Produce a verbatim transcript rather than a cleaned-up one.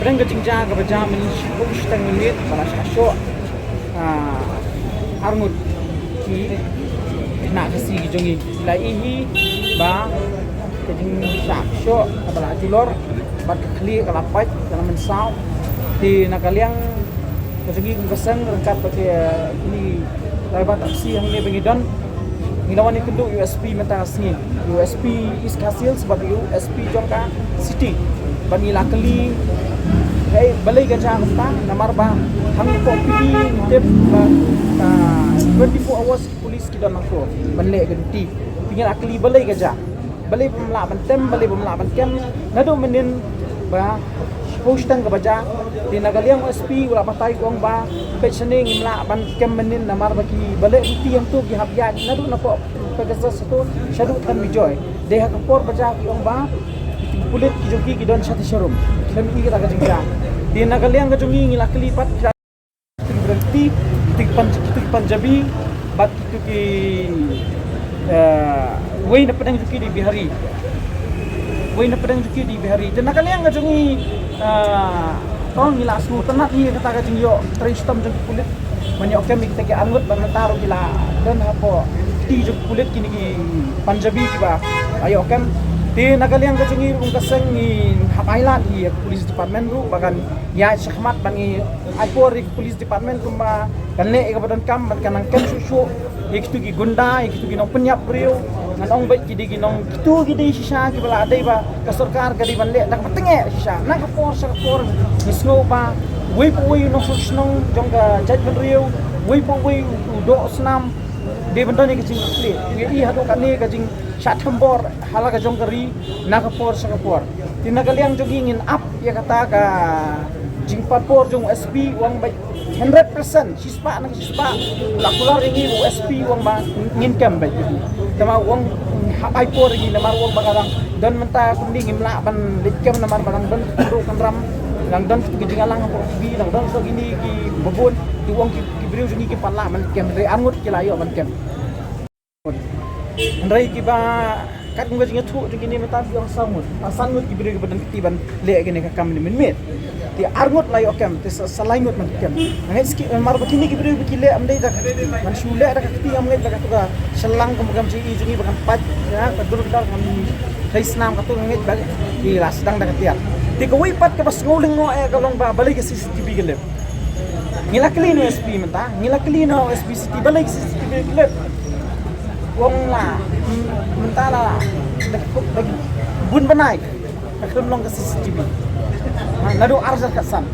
Pdeng ka jingjia kaba jia mynshwa shiteng mynmiet ba la shah shoh, ah, arngut ki khynnah Khasi ki jong ngi. La ïohi ba ka jingshah shoh kaba la julor bad ka khlieh ka la pait ka la mynsaw. Te na ka liang ka jong ngi kum ka seng ryngkat bad kine ki driver taxi hangne ba ngi don, ngi la wan ïakynduh ïa u S P mynta ka sngi, ïa u S P East Khasi Hills bad ïa u S P jong ka city. Bad ngi la kylli hei balei ka jia kumta, namar ba hangto phi tip ba ka twenty-four hours ki police ki don hangto ban leh ka duty. Phi ngi la kylli balei ka jia, balei bym lah ban tem, balei bym lah ban kem. Naduh mynnin ba shiphew shiteng kaba jia. Te na ka liang u S P u la batai u ong ba peit shane ngim lah ban kem mynnin namar ba kiba leh duty hangto ki hap ïaid naduh na Pegasus hato shaduh Thanwijoy. Dei ha ka por ba jia ki ong ba ki pulit ki jong ki ki don shatei sharum, khlem i kata ka jingjia. Te na ka liang ka jong ngi ngi la kylli pat ki, kito ki Punjabi bad kito ki, eh, wei na pdeng jong ki dei Bihari. Wei na pdeng jong ki dei Bihari. Te na ka liang ka jong ngi, eh, to ngi la sngewtynnat hi kata ka jingïoh trei shitom jong ki pulit ban ïoh kem ïa kita ki arngut bad mynta ruh ki la don hapoh kti jong ki pulit kine ki Punjabi kiba la ïoh kem. Te na ka liang ka jong ngi ruh kum ka seng ngi hap ailad hi ïa ka police department ruh ba kan ïaid shakhmat ban ngi ai por ïa ka police department kumba kan leh ïa kaba donkam ban kan nang kem shuh shuh ïa kito ki gunda, ïa kito ki nongpynïap briew. Ngan ong beit ki dei ki nong, kito ki dei shisha kiba la dei ba ka sorkar ka dei ban leh da kaba tyngeh shisha. Na ka por sha ka por ngi sngew ba uwei pa uwei u nongshong shnong jong ka jaitbynriew, uwei pa uwei u doh snam dei ban don ïa ka jingkitkhlieh. Ngi ïohi haduh katne ka jingshah thombor ha la ka jong ka ri na ka por sha ka por. Te na ka liang jong ngi ngin ap ïa kata ka jingpatpor jong u S P u ong beit hundred percent, shispah na ka shispah la kular ïa ngi u S P u ong ba ngin kem beit. Te ma u ong hap ai por ïa ngi namar u ong ba ka dang don mynta kumne ngim lah ban leit kem namar ba dang don kynduh kynram, dang don ki jingïalang hapoh T V, dang don sa kine kiba bun, te u ong ki, ki briew jong ngi kim pat lah ban kem, hynrei arngut ki la ïoh ban kem. Hynrei kiba kat kum ka jingïathuh jong kine mynta ki ong saw ngut, ah, san ngut ki briew kiba don kti ban leh kine ka kam ne mynmiet. Te arngut la ïoh kem, te sa, sa lai ngut man kem. Nga ngeit skhem namar ba kine ki briew ba ki leh ym dei da ka kti, man shu leh da ka kti, ngam ngeit ba kato ka shyllangï kum ka kam jong i jong i ba kan pait ïa ka dur ka dar, kan thei snam, kato nga ngeit ba ki la sdang da ka tiar. Te kawei pat kaba sngewlyngngoh eh ka long ba balei ka C C T V ka lip. Ngi la kylli na u S P mynta, ngi la kylli na u S P City, balei ka C C T V ka lip. U ong la, mm, mynta la da ki, da ki bun bnai ka khlem long ka C C T V. Ha, naduh arhajar khatsan.